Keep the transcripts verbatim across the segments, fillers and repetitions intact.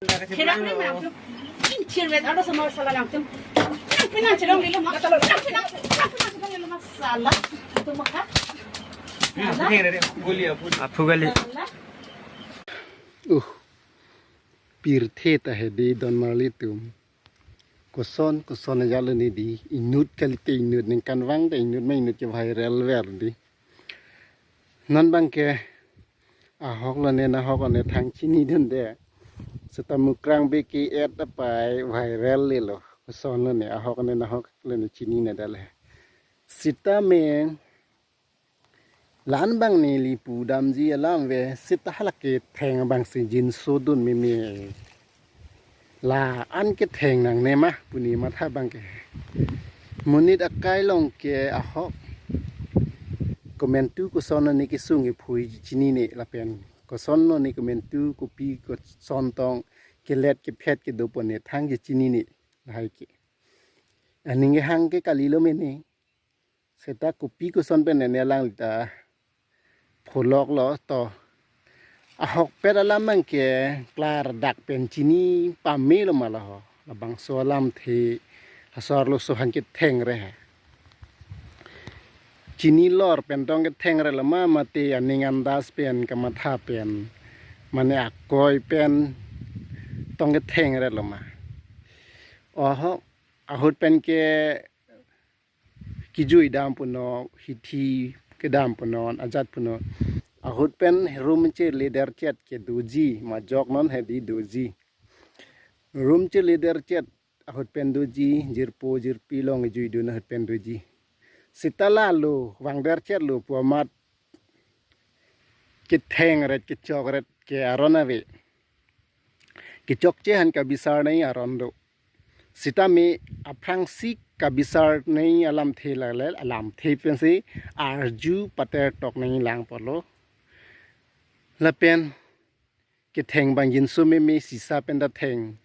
Khirak ni ma tu. Inchir vet alo sama sala lang tum. Nang pinang chilong lilo ma. Nang pinang, nang pinang chilong lilo ma sala. Tu ma kha. Aphu gali. Sala. Uh, pirthe ta hedi don marli tum. Koson, koson ajalo ni di. Inut kalite inut ningkan vang ta inut ma inut ke viral ver di. Non bang ke ahok lo ne nahok lo ne thang chinidunde. Seta mukrang be ke et apai viral lilo. Koson lo ne ahok ne nahok lo ne chinine dale. Seta me lan bang neli pudamji alam ave seta hala ketheng bang si jinsodun meme. La-an ketheng nangne ma pu ne matha bang ke. Monit akai along ke ahok. Komantu koson ne kesung kephui chinine lapen. Koson ne komantu kopi koson tong kelet kephet kedo pon ne thang ke chinine lahai ke. Aning kehang ke kalilo mene. Seta kopi koson pen ne alang ta pholok lo to. Ahokpet alam bang ke klardak pen chini pame lo ma laho. Labangso alamthe asor lo sohan ketheng re ha. Chini lor pen tong ketheng re lo ma mate aning andas pen kamatha pen mane akoi pen tong ketheng re lo ma. Oho ahut pen ke kijui dam punon, hithi kedam punon, ajat punon. Ahut pen room chele derchet ke doji, majok non hedi doji. Room chele derchet ahut pen doji, jirpo jirpi along juidun ahut pen doji. Seta lalo, vang derchet lo pu amat ketheng ret, kechok ret ke aron ave. Kechokche han kabisar nai aron do. Seta me aphrangsi kabisar nai alamthe lale alamthe pensi arju pater tok nai lang polo. Lapen ketheng bang jinso meme sisa pen ta theng.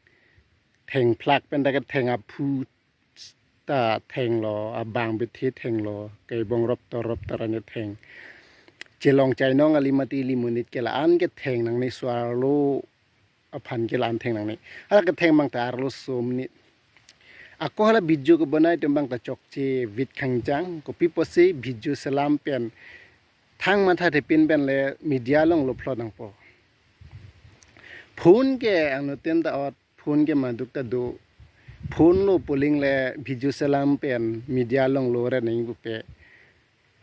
Thengphlak pen ta ketheng aphu ta thenglo, abang bethe thenglo, kebong rop tor rop tor ane theng. Chelong chainong ali mati ili monit ke la-an ketheng nangne, so-arlo aphan ke la-an theng nangne. Hala ketheng bang ta arloso monit. Ako hala video kebonai atum bang ta chokche vit khangchang, kopi pusi video selam pen thang matha thepin pen le media along lo phlot nangpo. Phone ke anuttin ta ot, phone ke maduk ta do. Phone lo pu aling le video selam pen media along lo re nang pupe.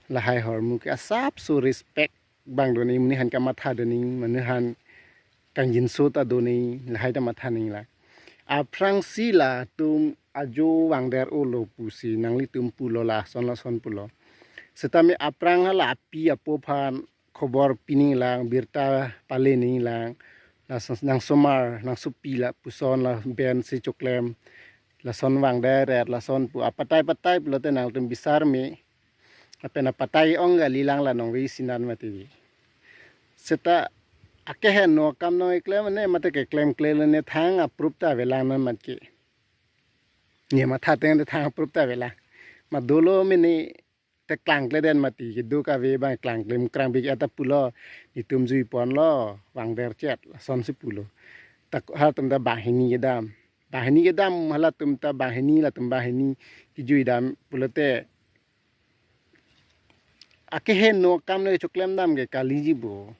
Lahai ahormu ke asapso respect bang do nang, mane han kamatha do nang, mane han kangjinso ta do nang, lahai ta matha nang la. Aphrangsi latum ajo vangder-o lo pusi nanglitum pulo, lason lason pulo. Seta me aphrang hala api apo aphan khobor pi nang lang, birta pale nang lang, lason nangsomar, nangsopi lapuson lapen si choklem, lason vangder-et, lason pu apatai patai pulote nangtum bisar me, lapen apatai ong kali lang la nongve isinan mati. Seta akeheno akam nangkeklem ne mate keklem-kle lo ne thang aprup ta avelang non mat ke. Ne matha teng te thang aprup ta avelang. Mat dolo mene te klangkle den mati, kedo kave bang klangkle mukrang bik eta pulo, netum jui ponlo, vangder chet, lasonsi pulo. Tak halatum ta banghini kedam. Banghini kedam, halatum ta banghini, latum banghini kijui dam pulote. Akeheno akam le choklem dam ke kaliji bo.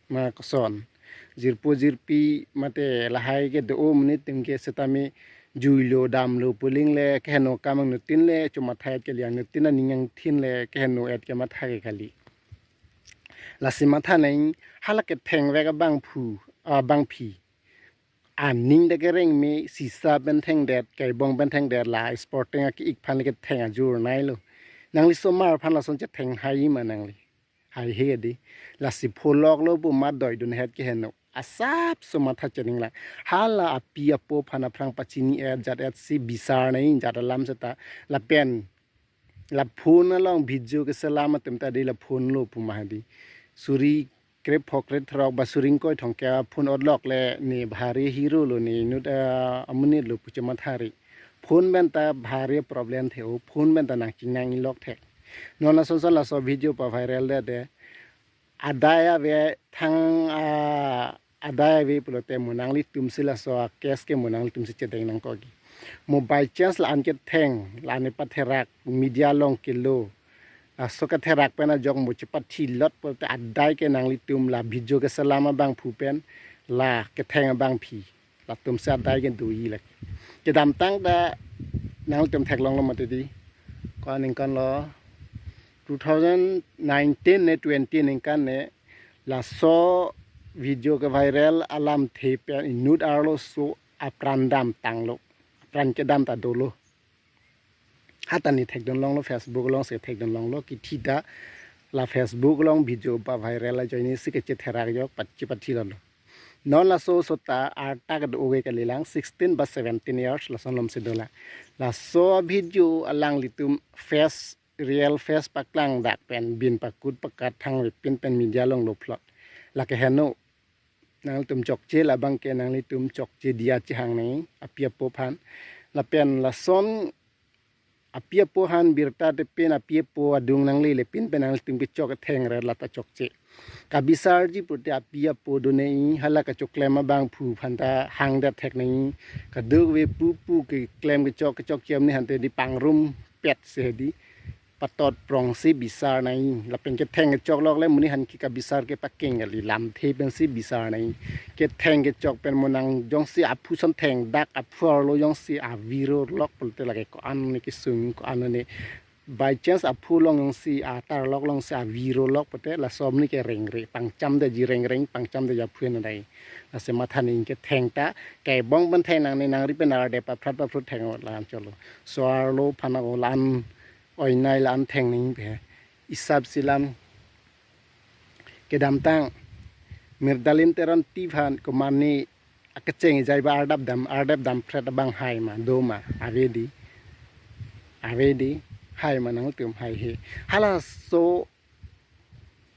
Ma koson. Jirpo jirpi mate lahai kedo-o monit atum ke seta me juilo damlo pu aling le keheno akam anuttin le chomatha-et kali, anuttin aning angthin le keheno-et kematha ke kali. Lasi matha nang hala kethengvek abangphu, abangpi. Aning ta kereng me sisa pen thengdet, kebong pen thengdet la sporting ake-ik aphan le ketheng ajur nai lo. Nangli somar aphan lason chetheng hai ma nangli. Haihe di. Lasi pholok lo pu mat doidun het keheno. Asapso matha chening lang. Hala api apo aphan aphrang pachini-et jat-et si bisar nai jat alam seta. Lapen la phone along video keselam atum ta di la phone lo pu ma di. Suri krep phok krep throk ba suri ingkoi thomkep phone otlok le ne bhari hero lo ne inut, ah, amonit lo pu chomatha ri. Phone pen ta bhari problem the-o, phone pen ta nangchingnang-ilok the. Non asonson laso video pa viral det de. Adai ave thang, ah, adai ave pulote mo nanglitum si laso a case ke mo nanglitum si chedeng nangkok ke. Mo by chance la-an ketheng, la-an patherak, media along kelo, laso ketherak pen ajok mo chepathi lot pulote adai ke nanglitum la video keselam abangphu pen, la ketheng abangpi, latum si adai ke doji lake. Kedamtang ta nanglitum theklonglo mati di. Ko aningkan lo two thousand nineteen ne twenty ningkan ne laso video ke viral alamthe pen inut arloso apran damtanglo. Apran kedam ta dolo. Hatani thekdun longlo, Facebook along si thekdun longlo, kithi ta la Facebook along video ba viral ajoine si kechetherak jok pat chepathi lolo. Non laso sota arta kedo oge kalilang sixteen ba seventeen years lason lom si dolang. Laso video alanglitum face, real face paklang dak pen bin pakut pakat thang pin pen media along lo plot. Lake heno nanglitum chokche labang ke nanglitum chokche diya chehang nai api apo aphan. Lapen lason api apo aphan birta te pen api apo adung nangle le pin pen nanglitum kechok thengre lata chokche. Kabisarji pulote api apo do nai, hala kachoklem abangphu aphan ta hangdet thek nai. Kadokave pupu keklem kechok kechokche amonit aphan te di pangrum pet si di patot prong si bisar nai. Lapen ketheng kechok lok le amonit aphan ke kabisar kepakeng kali, lamthe pen si bisar nai. Ketheng kechok pen mo nang jongsi aphu son theng dak aphu arlo jongsi aviro lok pulote lake ko-an ne kesung, ko-an ne by chance aphu along jongsi atar lok along si aviro lok pulote laso amonit ke rengre, pangchamde ji rengreng, pangchamde ji aphu en dai. Lasi matha nangji ketheng ta kebong pen theng nangne, nangri pen arde paphrat paphrat theng la-an cholo. So arlo aphan ako la-an oinai la-an theng nangji pe. Isap silam kedamtang Mirdalim Teronpi aphan komatne akecheng ejai ba ardap dam, ardap damphret abang hai ma, do ma, ave di. Ave di, hai ma nangtum haihe. Halaso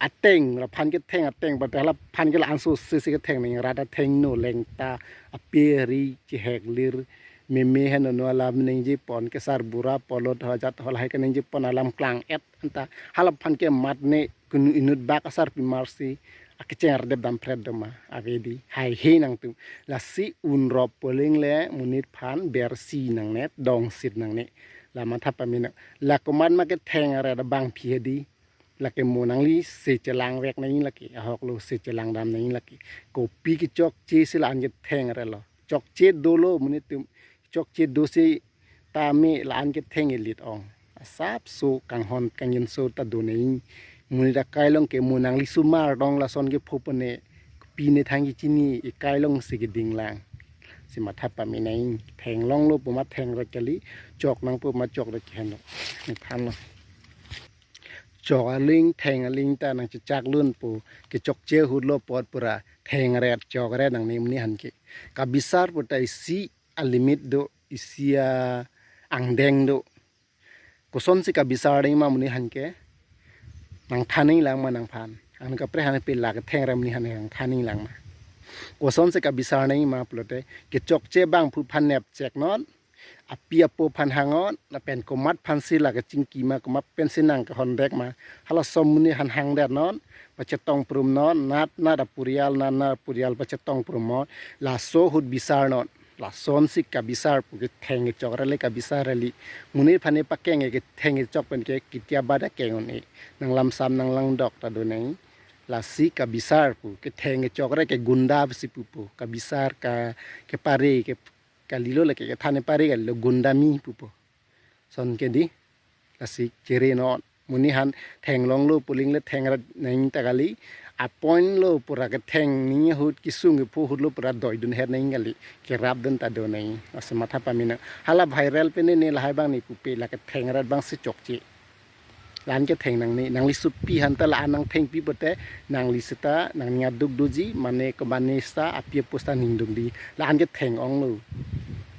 ateng, laphan ketheng ateng, pulote laphan ke la-anso sisi ketheng nang rat athengno lengta, ape ari chehek lir, meme henono alam nangji pon, kesar bura polot hajat hol hai kenangji pon alam klang-et anta. Halaphan ke matne kunu inut bak asarpi marsi akecheng ardep damphret do ma, ave di, haihe nangtum. Lasi unrop poling le monit aphan bersi nangne, dongsit nangne. La matha pamina. La komat ma ketheng aret abangpi hedi. Lake mo nangli se chelangvek nangji lake, ahok lo se chelangdam nangji lake. Kopi kechokche si la-an ketheng arelo. Chokche dolo monit atum. Chokche do si tame la-an ketheng elit ong. Asapso kanghon kangjinso ta do nangji. Monit akai along ke mo nangli sumar dong lason kepho pone. Pine thang kechini ekai along si keding lang. Si matha pame nangji, theng longlo pu ma thengret kali, chok nangpo ma chokret ke heno. Nithan lo. Chok aling, theng aling ta nangchechak lun pu, kechokche ahut lo apot pura thengret chokret nangne amonit aphan ke. Kabisar puta isi alimit do, isi a-angdeng do. Kosonsi kabisar ding ma amonit aphan ke, nangthan nangji lang ma nangphan. Ang kaprek aphan pe la ketheng aret amonit aphan nangthan nangji lang ma. Kosonsi kabisar nangji ma pulote, kechokche abangphu aphan nepchek non, api apo aphan hang non, lapen komat aphansi la kechingki ma, komat pensi nangkehondek ma. Halaso amonit aphan hangdet non, pachetong prum non, nat nat apurial, nat nat apurial pachetong prum non, laso ahut bisar non. Lasonsi kabisar pu ketheng kechokre le kabisar kali. Monit aphan epakeng ketheng kechok pen ke ketia bada keng un-e. Nanglamsam nanglangdok ta do nangji. Lasi kabisar pu ketheng kechokre ke gunda si pupo. Kabisar ka kepare ke kalilo lake kethan epare kalilo gundami pupo. Son ke di, lasi chere non. Monit aphan theng longlo puling le thengret nangji ta kali. Apon lo pura ketheng nangji ahut kesung kepho ahut lo pura doidun her nangji kali. Kerapdun ta do nangji. Lasi matha pame nang. Hala viral pen ne lahai abang ne pupe la kethengret abangsi chokche. La-an ketheng nangne, nangli supi aphan ta la-an nangthengpi pote, nangli seta, nangning aduk doji, mane kemane seta, api apo seta ning dukji. La-an ketheng onglo.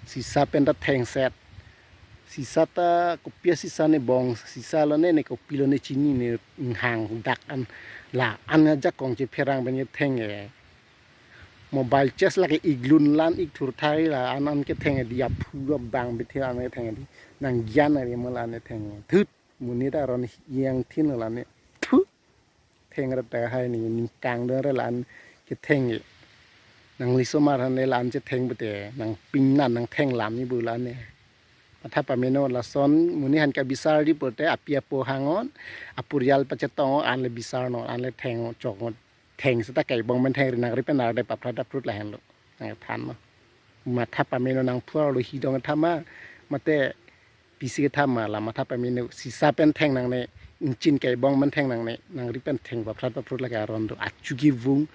Sisa pen ta thengset. Sisa ta kopi asisa ne bong, sisa lo ne, ne kopi lo ne chini ne inghang dak an. La-an ajakong chepherang pen ketheng e. Mobile charge lake iglun lan ikthur thai la-an an ketheng e di aphu abang bithe an ketheng e di. Nang gyan ari mo la-an ketheng e. Thut monit aron yang thin la ne. Thu. Thengret ta hai ne ningkang dun re la-an ketheng e. Nangli osomar aphan le la-an chetheng pute nangpingnan nangtheng lam ni bula ne. Matha pameno, lason monit aphan kabisar di pute api apo hang-on, apurial pachetong-o, an le bisar non, an le theng chok-o, theng seta kaibong pen theng ri, nangri pen arde paphrut aphrut lahenlo. Nangthan ma. Matha pameno, nangphu arlo hidong tha ma, mate pisi ketha ma, la matha pameno, sisa pen theng nangne, ingchin kaibong pen theng nangne, nangri pen theng paphrut paphrut lake aron do. Achu kevung,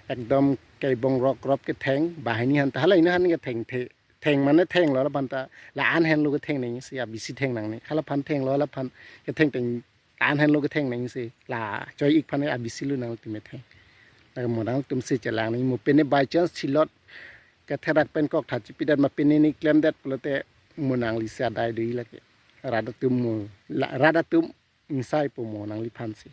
ekdom kaibong rok rok ketheng, banghini aphan ta, hala hini aphan ketheng the, theng mane thenglo laphan ta, la-an henlo ketheng nangji si, abisi theng nangne, halaphan thenglo, halaphan ketheng theng, la-an henlo ketheng nangji si, la choi-ik aphan abisi lo nangtum metheng. La mo nangtum si chelang nangji, mo pine by chance thilot ketherak pen kok tha chipidet ma pine ni klemdet pulote mo nangli si adai do-i lake. Rat atum mo, la, rat atum ingsai po mo nangliphan si.